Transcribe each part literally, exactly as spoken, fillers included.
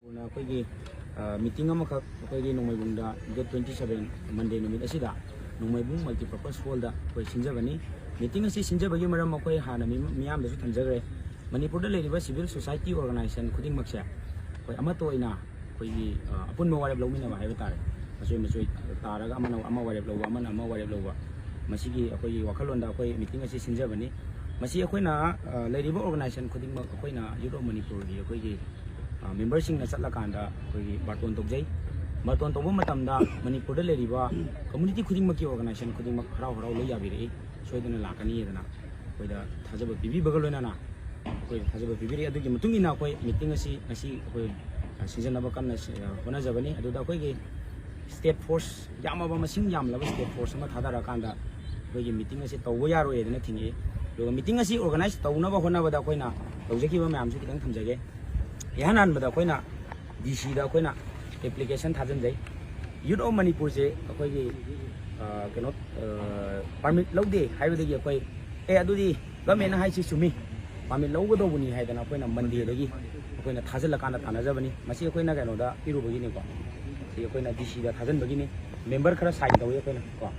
ꯃꯅꯤꯄꯨꯔꯅ ꯑꯩꯈꯣꯏꯒꯤ ꯃꯤꯇꯤꯡ ꯑꯃꯈꯛ ꯑꯩꯈꯣꯏꯒꯤ ꯅꯣꯡꯃꯩꯕꯨꯡꯗ ꯗꯦꯠ ꯇ꯭ꯋꯦꯟꯇꯤ ꯁꯕꯦꯟ ꯃꯟꯗꯦ ꯅꯨꯃꯤꯠ ꯑꯁꯤꯗ ꯅꯣꯡꯃꯩꯕꯨꯡ ꯃꯜꯇꯤꯄꯔꯄꯁ ꯍꯣꯜꯗ ꯑꯩꯈꯣꯏ ꯁꯤꯟꯖꯕꯅꯤ꯫ ꯃꯤꯇꯤꯡ ꯑꯁꯤ ꯁꯤꯟꯖꯕꯒꯤ ꯃꯔꯝ ꯑꯩꯈꯣꯏ ꯍꯥꯟꯅ ꯃꯤ- ꯃꯤꯌꯥꯝꯗꯁꯨ ꯊꯝꯖꯈ꯭ꯔꯦ꯫ ꯃꯅꯤꯄꯨꯔꯗ ꯂꯩꯔꯤꯕ ꯁꯤꯚꯤꯜ ꯁꯣꯁꯥꯏꯇꯤ ꯑꯣꯔꯒꯅꯥꯏꯖꯦꯁꯟ ꯈꯨꯗꯤꯡꯃꯛꯁꯦ ꯑꯩꯈꯣꯏ ꯑꯃꯠꯇ ꯑꯣꯏꯅ ꯑꯩꯈꯣꯏꯒꯤ ꯑ, ꯑꯄꯨꯟꯕ ꯋꯥꯔꯦꯞ ꯂꯧꯃꯤꯟꯅꯕ ꯍꯥꯏꯕ ꯇꯥꯔꯦ꯫ ꯃꯆꯣꯏ ꯃꯆꯣꯏ ꯇꯥꯔꯒ ꯑꯃꯅ ꯑꯃ ꯋꯥꯔꯦꯞ ꯂꯧꯕ, ꯑꯃꯅ ꯑꯃ ꯋꯥꯔꯦꯞ ꯂꯧꯕ, ꯃꯁꯤꯒꯤ ꯑꯩꯈꯣꯏꯒꯤ ꯋꯥꯈꯜꯂꯣꯟꯗ ꯑꯩꯈꯣꯏ ꯃꯤꯇꯤꯡ ꯑꯁꯤ ꯁꯤꯟꯖꯕꯅꯤ꯫ ꯃꯁꯤ ꯑꯩꯈꯣꯏꯅ ꯑ, ꯂꯩꯔꯤꯕ ꯑꯣꯔꯒꯅꯥꯏꯖꯦꯁꯟ ꯈꯨꯗꯤꯡꯃꯛ ꯑꯩꯈꯣꯏꯅ ꯌꯨꯠ ꯑꯣꯐ ꯃꯅꯤꯄꯨꯔꯒꯤ ꯑꯩꯈꯣꯏꯒꯤ ꯑ, ꯃꯦꯝꯕꯔꯁꯤꯡꯅ ꯆꯠꯂꯀꯥꯟꯗ ꯑꯩꯈꯣꯏꯒꯤ ꯕꯥꯔꯇꯣꯟ ꯇꯧꯖꯩ꯫ ꯕꯥꯔꯇꯣꯟ ꯇꯧꯕ ꯃꯇꯝꯗ ꯃꯅꯤꯄꯨꯔꯗ ꯂꯩꯔꯤꯕ ꯀꯝꯃꯨꯅꯤꯇꯤ ꯈꯨꯗꯤꯡꯃꯛꯀꯤ ꯑꯣꯔꯒꯅꯥꯏꯖꯦꯁꯟ ꯈꯨꯗꯤꯡꯃꯛ ꯍꯔꯥꯎ ꯍꯔꯥꯎ ꯂꯣꯏ ꯌꯥꯕꯤꯔꯛꯏ꯫ ꯁꯣꯏꯗꯅ ꯂꯥꯛꯀꯅꯤꯗꯅ ꯑꯩꯈꯣꯏꯗ ꯊꯥꯖꯕ ꯄꯤꯕꯤꯕꯒ ꯂꯣꯏꯅꯅ ꯑꯩꯈꯣꯏꯗ ꯊꯥꯖꯕ ꯄꯤꯕꯤꯔꯛꯏ꯫ ꯑꯗꯨꯒꯤ ꯃꯇꯨꯡ ꯏꯟꯅ ꯑꯩꯈꯣꯏ ꯃꯤꯇꯤꯡ ꯑꯁꯤ ꯉꯁꯤ ꯑꯩꯈꯣꯏ, ꯑ, ꯁꯤꯟꯖꯅꯕ ꯀꯟꯅ ꯁꯤ-, ꯑ, ꯍꯣꯠꯅꯖꯕꯅꯤ꯫ ꯑꯗꯨꯗ ꯑꯩꯈꯣꯏꯒꯤ ꯁ꯭ꯇꯦꯠ ꯐꯣꯔꯁ ꯌꯥꯝꯃꯕ, ꯃꯁꯤꯡ ꯌꯥꯝꯂꯕ ꯁ꯭ꯇꯦꯠ ꯐꯣꯔꯁ ꯑꯃ ꯊꯥꯗꯔꯀꯥꯟꯗ ꯑꯩꯈꯣꯏꯒꯤ ꯃꯤꯇꯤꯡ ꯑꯁꯤ ꯇꯧꯕ ꯌꯥꯔꯣꯏꯗꯅ ꯊꯤꯡꯉꯛꯏ꯫ ꯑꯗꯨꯒ ꯃꯤꯇꯤꯡ ꯑꯁꯤ ꯑꯣꯔꯒꯅꯥꯏꯖ ꯇꯧꯅꯕ ꯍꯣꯠꯅꯕꯗ ꯑꯩꯈꯣꯏꯅ ꯇꯧꯖꯈꯤꯕ ꯃꯌꯥꯝꯁꯤ ꯈꯤꯇꯪ ꯊꯝꯖꯒꯦ꯫ ꯏꯍꯥꯟ ꯍꯥꯟꯕꯗ ꯑꯩꯈꯣꯏꯅ ꯗꯤ ꯁꯤꯗ ꯑꯩꯈꯣꯏꯅ ꯑꯦꯄ꯭ꯂꯤꯀꯦꯁꯟ ꯊꯥꯖꯤꯟꯖꯩ꯫ ꯌꯨꯠ ꯑꯣꯐ ꯃꯅꯤꯄꯨꯔꯁꯦ ꯑꯩꯈꯣꯏꯒꯤ, ꯑ, ꯀꯩꯅꯣ, ꯄꯥꯔꯃꯤꯠ ꯂꯧꯗꯦ ꯍꯥꯏꯕꯗꯒꯤ ꯑꯩꯈꯣꯏ, "ꯑꯦ, ꯑꯗꯨꯗꯤ ꯒꯃꯦꯟꯅ ꯍꯥꯏꯁꯤ ꯆꯨꯝꯃꯤ, ꯄꯥꯔꯃꯤꯠ ꯂꯧꯒꯗꯧꯕꯅꯤ" ꯍꯥꯏꯗꯅ ꯑꯩꯈꯣꯏꯅ ꯃꯟꯗꯦꯗꯒꯤ ꯑꯩꯈꯣꯏꯅ ꯊꯥꯖꯤꯜꯂꯀꯥꯟꯗ ꯇꯥꯟꯅꯖꯕꯅꯤ꯫ ꯃꯁꯤ ꯑꯩꯈꯣꯏꯅ ꯀꯩꯅꯣꯗ ꯄꯤꯔꯨꯕꯒꯤꯅꯤꯀꯣ꯫ ꯁꯤ ꯑꯩꯈꯣꯏꯅ ꯗꯤ ꯁꯤꯗ ꯊꯥꯖꯤꯟꯕꯒꯤꯅꯤ꯫ ꯃꯦꯝꯕꯔ ꯈꯔ ꯁꯥꯏꯟ ꯇꯧꯋꯤ ꯑꯩꯈꯣꯏꯅ ꯀꯣ꯫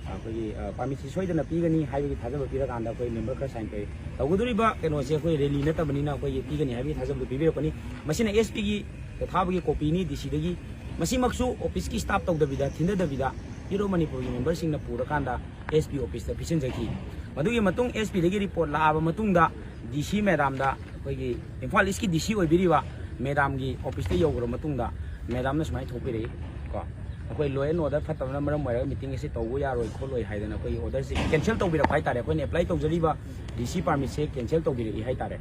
ꯑꯩꯈꯣꯏꯒꯤ, ꯑ, ꯄꯥꯔꯃꯤꯠꯁꯤ ꯁꯣꯏꯗꯅ ꯄꯤꯒꯅꯤ ꯍꯥꯏꯕꯒꯤ ꯊꯥꯖꯕ ꯄꯤꯔꯀꯥꯟꯗ ꯑꯩꯈꯣꯏ ꯃꯦꯝꯕꯔ ꯈꯔ ꯁꯥꯏꯟ ꯇꯧꯋꯤ꯫ ꯇꯧꯒꯗꯧꯔꯤꯕ ꯀꯩꯅꯣꯁꯦ ꯑꯩꯈꯣꯏ ꯔꯦꯂꯤ ꯅꯠꯇꯕꯅꯤꯅ ꯑꯩꯈꯣꯏꯒꯤ ꯄꯤꯒꯅꯤ ꯍꯥꯏꯕꯒꯤ ꯊꯥꯖꯕꯗꯨ ꯄꯤꯕꯤꯔꯛꯄꯅꯤ꯫ ꯃꯁꯤꯅ ꯑꯦꯁ ꯄꯤꯒꯤ ꯊꯥꯕꯒꯤ ꯀꯣꯄꯤꯅꯤ ꯗꯤ ꯁꯤꯗꯒꯤ꯫ ꯃꯁꯤꯃꯛꯁꯨ ꯑꯣꯐꯤꯁꯀꯤ ꯁ꯭ꯇꯥꯐ ꯇꯧꯗꯕꯤꯗ, ꯊꯤꯟꯊꯗꯕꯤꯗ ꯌꯨꯠ ꯑꯣꯐ ꯃꯅꯤꯄꯨꯔꯒꯤ ꯃꯦꯝꯕꯔꯁꯤꯡꯅ ꯄꯨꯔꯀꯥꯟꯗ ꯑꯦꯁ ꯄꯤ ꯑꯣꯐꯤꯁꯇ ꯄꯤꯁꯤꯟꯖꯈꯤ꯫ ꯃꯗꯨꯒꯤ ꯃꯇꯨꯡ ꯑꯦꯁ ꯄꯤꯗꯒꯤ ꯔꯤꯄꯣꯔꯠ ꯂꯥꯛꯑꯕ ꯃꯇꯨꯡꯗ ꯗꯤ ꯁꯤ ꯃꯦꯗꯥꯝꯗ, ꯑꯩꯈꯣꯏꯒꯤ ꯏꯝꯐꯥꯜ ꯏꯁꯀꯤ ꯗꯤ ꯁꯤ ꯑꯣꯏꯕꯤꯔꯤꯕ ꯃꯦꯗꯥꯝꯒꯤ ꯑꯣꯐꯤꯁꯇ ꯌꯧꯈ꯭ꯔ ꯃꯇꯨꯡꯗ ꯃꯦꯗꯥꯝꯅ ꯁꯨꯃꯥꯏꯅ ꯊꯣꯛꯄꯤꯔꯛꯏ ꯀꯣ, "ꯑꯩꯈꯣꯏ ꯂꯣ ꯑꯦꯟ ꯑꯣꯔꯗꯔ ꯐꯠꯇꯕꯅ ꯃꯔꯝ ꯑꯣꯏꯔꯒ ꯃꯤꯇꯤꯡ ꯑꯁꯤ ꯇꯧꯕ ꯌꯥꯔꯣꯏ ꯈꯣꯠꯂꯣꯏ" ꯍꯥꯏꯗꯅ ꯑꯩꯈꯣꯏꯒꯤ ꯑꯣꯔꯗꯔꯁꯤ ꯀꯦꯟꯁꯦꯜ ꯇꯧꯕꯤꯔꯛꯄ ꯍꯥꯏꯇꯥꯔꯦ꯫ ꯑꯩꯈꯣꯏꯅ ꯑꯦꯄ꯭ꯂꯥꯏ ꯇꯧꯖꯔꯤꯕ ꯗꯤ ꯁꯤ ꯄꯥꯔꯃꯤꯠꯁꯦ ꯀꯦꯟꯁꯦꯜ ꯇꯧꯕꯤꯔꯛꯏ ꯍꯥꯏꯇꯥꯔꯦ꯫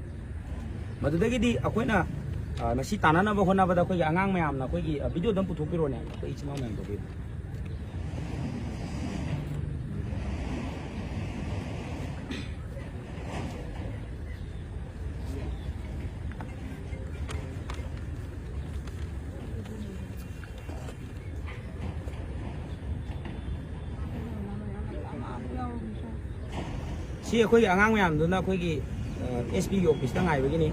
ꯃꯗꯨꯗꯒꯤꯗꯤ ꯑꯩꯈꯣꯏꯅ, ꯑ, ꯃꯁꯤ ꯇꯥꯟꯅꯅꯕ ꯍꯣꯠꯅꯕꯗ ꯑꯩꯈꯣꯏꯒꯤ ꯑꯉꯥꯡ ꯃꯌꯥꯝꯅ ꯑꯩꯈꯣꯏꯒꯤ, ꯑ, ꯚꯤꯗꯤꯑꯣꯗ ꯑꯃ ꯄꯨꯊꯣꯛꯄꯤꯔꯣꯅꯦ, ꯑꯩꯈꯣꯏ ꯏꯆꯤꯟ ꯏꯅꯥꯎ ꯃꯌꯥꯝ ꯇꯧꯕꯤꯌꯨ꯫ ꯁꯤ ꯑꯩꯈꯣꯏꯒꯤ ꯑꯉꯥꯡ ꯃꯌꯥꯝꯗꯨꯅ ꯑꯩꯈꯣꯏꯒꯤ, ꯑ, ꯑꯦꯁ ꯄꯤꯒꯤ ꯑꯣꯐꯤꯁꯇ ꯉꯥꯏꯕꯒꯤꯅꯤ꯫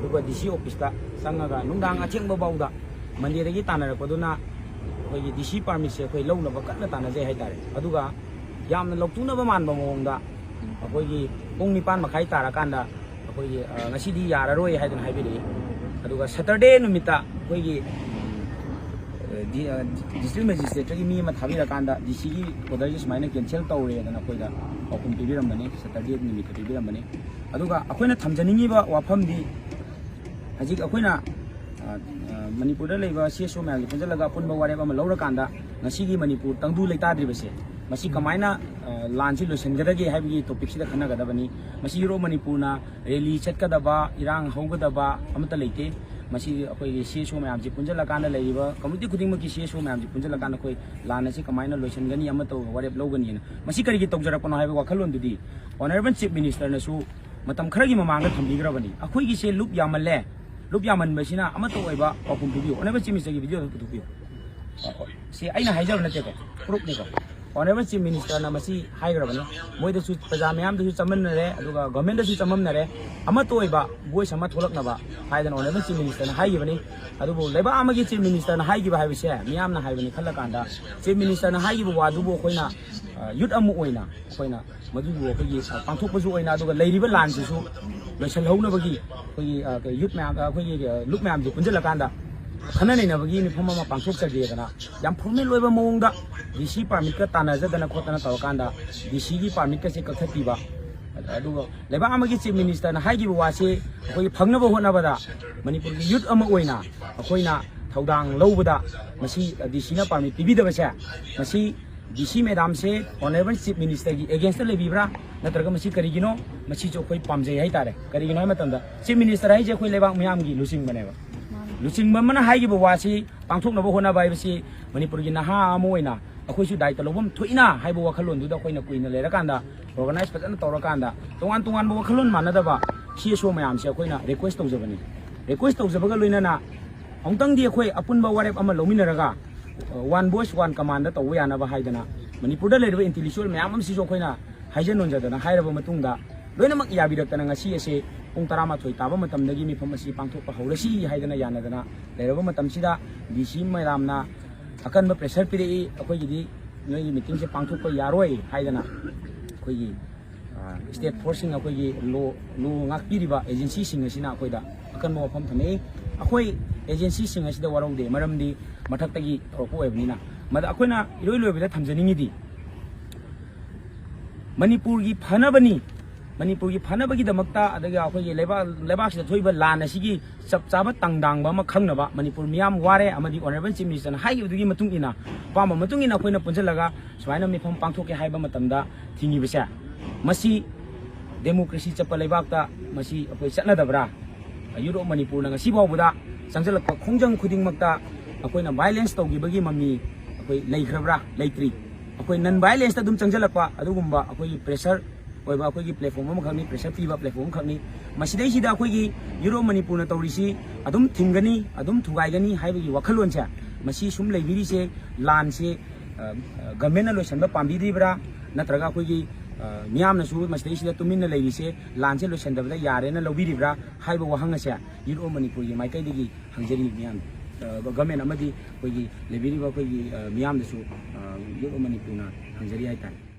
ꯑꯗꯨꯒ ꯗꯤ ꯁꯤ ꯑꯣꯐꯤꯁꯇ ꯆꯪꯉꯒ ꯅꯨꯡꯗꯥꯡ ꯑꯊꯦꯡꯕ ꯐꯥꯎꯗ ꯃꯟꯗꯦꯗꯒꯤ ꯇꯥꯟꯅꯔꯛꯄꯗꯨꯅ ꯑꯩꯈꯣꯏꯒꯤ ꯗꯤ ꯁꯤ ꯄꯥꯔꯃꯤꯠꯁꯦ ꯑꯩꯈꯣꯏ ꯂꯧꯅꯕ ꯀꯟꯅ ꯇꯥꯟꯅꯖꯩ ꯍꯥꯏꯇꯥꯔꯦ꯫ ꯑꯗꯨꯒ ꯌꯥꯝꯅ ꯂꯧꯇꯨꯅꯕ ꯃꯥꯟꯕ ꯃꯑꯣꯡꯗ ꯑꯩꯈꯣꯏꯒꯤ ꯄꯨꯡ ꯅꯤꯄꯥꯟ ꯃꯈꯥꯏ ꯇꯥꯔꯀꯥꯟꯗ ꯑꯩꯈꯣꯏꯒꯤ, ꯑ, ꯉꯁꯤꯗꯤ ꯌꯥꯔꯔꯣꯏ ꯍꯥꯏꯗꯅ ꯍꯥꯏꯕꯤꯔꯛꯏ꯫ ꯑꯗꯨꯒ ꯁꯇꯔꯗꯦ ꯅꯨꯃꯤꯠꯇ ꯑꯩꯈꯣꯏꯒꯤ, ꯑ, ꯗꯤ-, ꯑ, ꯗꯤꯁꯇ꯭ꯔꯤꯛ ꯃꯦꯖꯤꯁꯇ꯭ꯔꯦꯠꯇꯒꯤ ꯃꯤ ꯑꯃ ꯊꯥꯕꯤꯔꯀꯥꯟꯗ ꯗꯤ ꯁꯤꯒꯤ ꯑꯣꯔꯗꯔꯁꯦ ꯁꯨꯃꯥꯏꯅ ꯀꯦꯟꯁꯦꯜ ꯇꯧꯔꯦꯗꯅ ꯑꯩꯈꯣꯏꯗ ꯄꯥꯎꯈꯨꯝ ꯄꯤꯕꯤꯔꯝꯕꯅꯤ, ꯁꯇꯔꯗꯦ ꯅꯨꯃꯤꯠꯇ ꯄꯤꯕꯤꯔꯝꯕꯅꯤ꯫ ꯑꯗꯨꯒ ꯑꯩꯈꯣꯏꯅ ꯊꯝꯖꯅꯤꯡꯉꯤꯕ ꯋꯥꯐꯝꯗꯤ, ꯍꯧꯖꯤꯛ ꯑꯩꯈꯣꯏꯅ, ꯑ, ꯑ, ꯃꯅꯤꯄꯨꯔꯗ ꯂꯩꯕ ꯁꯤ ꯑꯦꯁ ꯑꯣ ꯃꯌꯥꯝꯁꯦ ꯄꯨꯟꯁꯤꯜꯂꯒ ꯑꯄꯨꯟꯕ ꯋꯥꯔꯦꯞ ꯑꯃ ꯂꯧꯔꯀꯥꯟꯗ ꯉꯁꯤꯒꯤ ꯃꯅꯤꯄꯨꯔ ꯇꯪꯗꯨ ꯂꯩꯇꯥꯗ꯭ꯔꯤꯕꯁꯦ, ꯃꯁꯤ ꯀꯃꯥꯏꯅ, ꯑ, ꯂꯥꯟꯁꯤ ꯂꯣꯏꯁꯤꯟꯒꯗꯒꯦ ꯍꯥꯏꯕꯒꯤ ꯇꯣꯄꯤꯛꯁꯤꯗ ꯈꯟꯅꯒꯗꯕꯅꯤ꯫ ꯃꯁꯤ ꯌꯨꯔꯣꯞ ꯃꯅꯤꯄꯨꯔꯅ ꯔꯦꯂꯤ ꯆꯠꯀꯗꯕ, ꯏꯔꯥꯡ ꯍꯧꯒꯗꯕ ꯑꯃꯠꯇ ꯂꯩꯇꯦ꯫ ꯃꯁꯤ ꯑꯩꯈꯣꯏꯒꯤ ꯁꯤ ꯑꯦꯁ ꯑꯣ ꯃꯌꯥꯝꯁꯤ ꯄꯨꯟꯁꯤꯜꯂꯀꯥꯟꯗ, ꯂꯩꯔꯤꯕ ꯀꯝꯃꯨꯅꯤꯇꯤ ꯈꯨꯗꯤꯡꯃꯛꯀꯤ ꯁꯤ ꯑꯦꯁ ꯑꯣ ꯃꯌꯥꯝꯁꯤ ꯄꯨꯟꯁꯤꯜꯂꯀꯥꯟꯗ ꯑꯩꯈꯣꯏ ꯂꯥꯟ ꯑꯁꯤ ꯀꯃꯥꯏꯅ ꯂꯣꯏꯁꯤꯟꯒꯅꯤ, ꯑꯃ ꯇꯧꯔꯒ ꯋꯥꯔꯦꯞ ꯂꯧꯒꯅꯤꯅ꯫ ꯃꯁꯤ ꯀꯔꯤꯒꯤ ꯇꯧꯖꯔꯛꯄꯅꯣ ꯍꯥꯏꯕ ꯋꯥꯈꯜꯂꯣꯟꯗꯨꯗꯤ Honourable Chief Minister ꯅꯁꯨ ꯃꯇꯝ ꯈꯔꯒꯤ ꯃꯃꯥꯡꯗ ꯊꯝꯕꯤꯈ꯭ꯔꯕꯅꯤ꯫ ꯑꯩꯈꯣꯏꯒꯤꯁꯦ ꯂꯨꯞ ꯌꯥꯝꯃꯜꯂꯦ, ꯂꯨꯞ ꯌꯥꯝꯃꯟꯕꯁꯤꯅ ꯑꯃꯠꯇ ꯑꯣꯏꯕ ꯄꯥꯎꯈꯨꯝ ꯄꯤꯕꯤꯌꯨ꯫ Honourable Chief Minister ꯒꯤ video ꯑꯗꯨ ꯄꯨꯊꯣꯛꯄꯤꯌꯨ꯫ ꯁꯤ ꯑꯩꯅ ꯍꯥꯏꯖꯕ ꯅꯠꯇꯦꯀꯣ, proof ꯅꯤꯀꯣ꯫ Honourable Chief Minister ꯅ ꯃꯁꯤ ꯍꯥꯏꯈ꯭ꯔꯕꯅꯤ꯫ ꯃꯣꯏꯗꯁꯨ, ꯄ꯭ꯔꯖꯥ ꯃꯌꯥꯝꯗꯁꯨ ꯆꯃꯝꯅꯔꯦ, ꯑꯗꯨꯒ government ꯇꯁꯨ ꯆꯃꯝꯅꯔꯦ꯫ ꯑꯃꯠꯇ ꯑꯣꯏꯕ voice ꯑꯃ ꯊꯣꯛꯂꯛꯅꯕ ꯍꯥꯏꯗꯅ Honourable Chief Minister ꯅ ꯍꯥꯏꯈꯤꯕꯅꯤ꯫ ꯑꯗꯨꯕꯨ ꯂꯩꯕꯥꯛ ꯑꯃꯒꯤ Chief Minister ꯅ ꯍꯥꯏꯈꯤꯕ ꯍꯥꯏꯕꯁꯦ, ꯃꯤꯌꯥꯝꯅ ꯍꯥꯏꯕꯅꯤ ꯈꯜꯂꯀꯥꯟꯗ, Chief Minister ꯅ ꯍꯥꯏꯈꯤꯕ ꯋꯥꯗꯨꯕꯨ ꯑꯩꯈꯣꯏꯅ, ꯑ, youth ꯑꯃ ꯑꯣꯏꯅ ꯑꯩꯈꯣꯏꯅ ꯃꯗꯨꯕꯨ ꯑꯩꯈꯣꯏꯒꯤ, ꯑ, ꯄꯥꯡꯊꯣꯛꯄꯁꯨ ꯑꯣꯏꯅ, ꯑꯗꯨꯒ ꯂꯩꯔꯤꯕ ꯂꯥꯟꯁꯤꯁꯨ ꯂꯣꯏꯁꯤꯜꯍꯧꯅꯕꯒꯤ ꯑꯩꯈꯣꯏꯒꯤ, ꯑ, youth ꯃꯌꯥꯝ, ꯑ, ꯑꯩꯈꯣꯏꯒꯤ, ꯑ, ꯂꯨꯞ ꯃꯌꯥꯝꯁꯦ ꯄꯨꯟꯁꯤꯜꯂꯀꯥꯟꯗ ꯈꯟꯅ ꯅꯩꯅꯕꯒꯤ ꯃꯤꯐꯝ ꯑꯃ ꯄꯥꯡꯊꯣꯛꯆꯒꯦꯗꯅ ꯌꯥꯝ formal ꯑꯣꯏꯕ ꯃꯑꯣꯡꯗ ꯗꯤ ꯁꯤ permit ꯀ ꯇꯥꯟꯅꯖꯗꯅ ꯈꯣꯠꯇꯅ ꯇꯧꯔꯀꯥꯟꯗ ꯗꯤ ꯁꯤ ꯒꯤ permit ꯀꯁꯦ ꯀꯛꯊꯠꯄꯤꯕ꯫ ꯑꯗꯨꯒ ꯂꯩꯕꯥꯛ ꯑꯃꯒꯤ Chief Minister ꯅ ꯍꯥꯏꯈꯤꯕ ꯋꯥꯁꯤ ꯑꯩꯈꯣꯏꯒꯤ ꯐꯪꯅꯕ ꯍꯣꯠꯅꯕꯗ ꯃꯅꯤꯄꯨꯔꯒꯤ youth ꯑꯃ ꯑꯣꯏꯅ ꯑꯩꯈꯣꯏꯅ ꯊꯧꯗꯥꯡ ꯂꯧꯕꯗ ꯃꯁꯤ ꯗꯤ ꯁꯤ ꯅ permit ꯄꯤꯕꯤꯗꯕꯁꯦ, ꯃꯁꯤ ꯗꯤ ꯁꯤ madam ꯁꯦ Honourable Chief Minister ꯒꯤ against ꯇ ꯂꯩꯕꯤꯕ꯭ꯔꯥ, ꯅꯠꯇ꯭ꯔꯒ ꯃꯁꯤ ꯀꯔꯤꯒꯤꯅꯣ? ꯃꯁꯤꯁꯨ ꯑꯩꯈꯣꯏ ꯄꯥꯝꯖꯩ ꯍꯥꯏꯇꯥꯔꯦ꯫ ꯀꯔꯤꯒꯤꯅꯣ ꯍꯥꯏꯕ ꯃꯇꯝꯗ, Chief Minister ꯍꯥꯏꯁꯦ ꯑꯩꯈꯣꯏ ꯂꯩꯕꯥꯛ ꯃꯤꯌꯥꯝꯒꯤ ꯂꯨꯆꯤꯡꯕꯅꯦꯕ꯫ ꯂꯨꯆꯤꯡꯕ ꯑꯃꯅ ꯍꯥꯏꯈꯤꯕ ꯋꯥꯁꯤ ꯄꯥꯡꯊꯣꯛꯅꯕ ꯍꯣꯠꯅꯕ ꯍꯥꯏꯕꯁꯤ ꯃꯅꯤꯄꯨꯔꯒꯤ ꯅꯍꯥ ꯑꯃ ꯑꯣꯏꯅ ꯑꯩꯈꯣꯏꯁꯨ ꯗꯥꯏꯇ ꯂꯧꯐꯝ ꯊꯣꯛꯏꯅ ꯍꯥꯏꯕ ꯋꯥꯈꯜꯂꯣꯟꯗꯨꯗ ꯑꯩꯈꯣꯏꯅ ꯀꯨꯏꯅ ꯂꯩꯔꯀꯥꯟꯗ, organize ꯐꯖꯅ ꯇꯧꯔꯀꯥꯟꯗ, ꯇꯣꯉꯥꯟ ꯇꯣꯉꯥꯟꯕ ꯋꯥꯈꯜꯂꯣꯟ ꯃꯥꯟꯅꯗꯕ ꯁꯤ ꯑꯦꯁ ꯑꯣ ꯃꯌꯥꯝꯁꯦ ꯑꯩꯈꯣꯏꯅ request ꯇꯧꯖꯕꯅꯤ꯫ Request ꯇꯧꯖꯕꯒ ꯂꯣꯏꯅꯅ ꯑꯃꯨꯛꯇꯪꯗꯤ ꯑꯩꯈꯣꯏ ꯑꯄꯨꯟꯕ ꯋꯥꯔꯦꯞ ꯑꯃ ꯂꯧꯃꯤꯟꯅꯔꯒ, ꯑ, one voice, one command ꯇꯧꯕ ꯌꯥꯅꯕ ꯍꯥꯏꯗꯅ ꯃꯅꯤꯄꯨꯔꯗ ꯂꯩꯔꯤꯕ intellectual ꯃꯌꯥꯝ ꯑꯃꯁꯤꯁꯨ ꯑꯩꯈꯣꯏꯅ ꯍꯥꯏꯖ ꯅꯣꯟꯖꯗꯅ ꯍꯥꯏꯔꯕ ꯃꯇꯨꯡꯗ, ꯂꯣꯏꯅꯃꯛ ꯌꯥꯕꯤꯔꯛꯇꯅ ꯉꯁꯤ ꯑꯁꯤ ꯄꯨꯡ ꯇꯔꯥꯃꯥꯊꯣꯏ ꯇꯥꯕ ꯃꯇꯝꯗꯒꯤ ꯃꯤꯐꯝ ꯑꯁꯤ ꯄꯥꯡꯊꯣꯛꯄ ꯍꯧꯔꯁꯤ ꯍꯥꯏꯗꯅ ꯌꯥꯅꯗꯅ ꯂꯩꯔꯕ ꯃꯇꯝꯁꯤꯗ, ꯗꯤ ꯁꯤ ꯃꯦꯗꯥꯝꯅ ꯑꯀꯟꯕ pressure ꯄꯤꯔꯛꯏ, "ꯑꯩꯈꯣꯏꯒꯤꯗꯤ ꯅꯣꯏꯒꯤ meetingꯁꯦ ꯄꯥꯡꯊꯣꯛꯄ ꯌꯥꯔꯣꯏ" ꯍꯥꯏꯗꯅ ꯑꯩꯈꯣꯏꯒꯤ, ꯑ, state forceꯁꯤꯡ, ꯑꯩꯈꯣꯏꯒꯤ law, law ꯉꯥꯛꯄꯤꯔꯤꯕ agencyꯁꯤꯡ ꯑꯁꯤꯅ ꯑꯩꯈꯣꯏꯗ ꯑꯀꯟꯕ ꯋꯥꯐꯝ ꯊꯝꯃꯛꯏ꯫ ꯑꯩꯈꯣꯏ agencyꯁꯤꯡ ꯑꯁꯤꯗ ꯋꯥꯔꯧꯗꯦ, ꯃꯔꯝꯗꯤ ꯃꯊꯛꯇꯒꯤ ꯇꯧꯔꯛꯄ ꯑꯣꯏꯕꯅꯤꯅ꯫ ꯃꯗ ꯑꯩꯈꯣꯏꯅ ꯏꯔꯣꯏ ꯂꯣꯏꯕꯗ ꯊꯝꯖꯅꯤꯡꯉꯤꯗꯤ, ꯃꯅꯤꯄꯨꯔꯒꯤ ꯐꯅꯕꯅꯤ, ꯃꯅꯤꯄꯨꯔꯒꯤ ꯐꯅꯕꯒꯤꯗꯃꯛꯇ, ꯑꯗꯒꯤ ꯑꯩꯈꯣꯏꯒꯤ ꯂꯩꯕꯥꯛ, ꯂꯩꯕꯥꯛꯁꯤꯗ ꯊꯣꯛꯏꯕ ꯂꯥꯟ ꯑꯁꯤꯒꯤ ꯆꯞ ꯆꯥꯕ ꯇꯥꯡꯗꯥꯡꯕ ꯑꯃ ꯈꯪꯅꯕ, ꯃꯅꯤꯄꯨꯔ ꯃꯤꯌꯥꯝ ꯋꯥꯔꯦ ꯑꯃꯗꯤ Honourable Chief Ministerꯅ ꯍꯥꯏꯈꯤꯕꯗꯨꯒꯤ ꯃꯇꯨꯡ ꯏꯟꯅ, ꯑꯄꯥꯝꯕ ꯃꯇꯨꯡ ꯏꯟꯅ ꯑꯩꯈꯣꯏꯅ ꯄꯨꯟꯁꯤꯜꯂꯒ ꯁꯨꯃꯥꯏꯅ ꯃꯤꯐꯝ ꯄꯥꯡꯊꯣꯛꯀꯦ ꯍꯥꯏꯕ ꯃꯇꯝꯗ ꯊꯤꯡꯉꯤꯕꯁꯦ, ꯃꯁꯤ democracy ꯆꯠꯄ ꯂꯩꯕꯥꯛꯇ ꯃꯁꯤ ꯑꯩꯈꯣꯏ ꯆꯠꯅꯗꯕ꯭ꯔꯥ? Youth of Manipurꯅ ꯉꯁꯤ ꯐꯥꯎꯕꯗ ꯆꯪꯁꯤꯜꯂꯛꯄ ꯈꯣꯡꯖꯪ ꯈꯨꯗꯤꯡꯃꯛꯇ ꯑꯩꯈꯣꯏꯅ violence ꯇꯧꯈꯤꯕꯒꯤ ꯃꯃꯤ ꯑꯩꯈꯣꯏ ꯂꯩꯈ꯭ꯔꯕ꯭ꯔꯥ? ꯂꯩꯇ꯭ꯔꯤ꯫ ꯑꯩꯈꯣꯏ non-violenceꯇ ꯑꯗꯨꯝ ꯆꯪꯁꯤꯜꯂꯛꯄ ꯑꯗꯨꯒꯨꯝꯕ ꯑꯩꯈꯣꯏꯒꯤ pressure ꯑꯣꯏꯕ ꯑꯩꯈꯣꯏꯒꯤ platform ꯑꯃꯈꯛꯅꯤ, pressure ꯄꯤꯕ platform ꯑꯃꯈꯛꯅꯤ꯫ ꯃꯁꯤꯗꯩꯁꯤꯗ ꯑꯩꯈꯣꯏꯒꯤ Youth of Manipurꯅ ꯇꯧꯔꯤꯁꯤ ꯑꯗꯨꯝ ꯊꯤꯡꯒꯅꯤ, ꯑꯗꯨꯝ ꯊꯨꯒꯥꯏꯒꯅꯤ ꯍꯥꯏꯕꯒꯤ ꯋꯥꯈꯜꯂꯣꯟꯁꯦ, ꯃꯁꯤ ꯁꯨꯝ ꯂꯩꯕꯤꯔꯤꯁꯦ, ꯂꯥꯟꯁꯦ, ꯑ, governmentꯅ ꯂꯣꯏꯁꯤꯟꯕ ꯄꯥꯝꯕꯤꯗ꯭ꯔꯤꯕ꯭ꯔꯥ? ꯅꯠꯇ꯭ꯔꯒ ꯑꯩꯈꯣꯏꯒꯤ, ꯑ, ꯃꯤꯌꯥꯝꯅꯁꯨ ꯃꯁꯤꯗꯩꯁꯤꯗ ꯇꯨꯃꯤꯟꯅ ꯂꯩꯔꯤꯁꯦ, ꯂꯥꯟꯁꯦ ꯂꯣꯏꯁꯤꯟꯗꯕꯗ ꯌꯥꯔꯦꯅ ꯂꯧꯕꯤꯔꯤꯕ꯭ꯔꯥ ꯍꯥꯏꯕ ꯋꯥꯍꯪ ꯑꯁꯦ Youth of Manipurꯒꯤ ꯃꯥꯏꯀꯩꯗꯒꯤ ꯍꯪꯖꯔꯤ ꯃꯤꯌꯥꯝ, ꯑ, government ꯑꯃꯗꯤ ꯑꯩꯈꯣꯏꯒꯤ ꯂꯩꯕꯤꯔꯤꯕ ꯑꯩꯈꯣꯏꯒꯤ, ꯑ, ꯃꯤꯌꯥꯝꯗꯁꯨ, ꯑ, Youth of Manipurꯅ ꯍꯪꯖꯔꯤ ꯍꯥꯏꯇꯥꯔꯦ꯫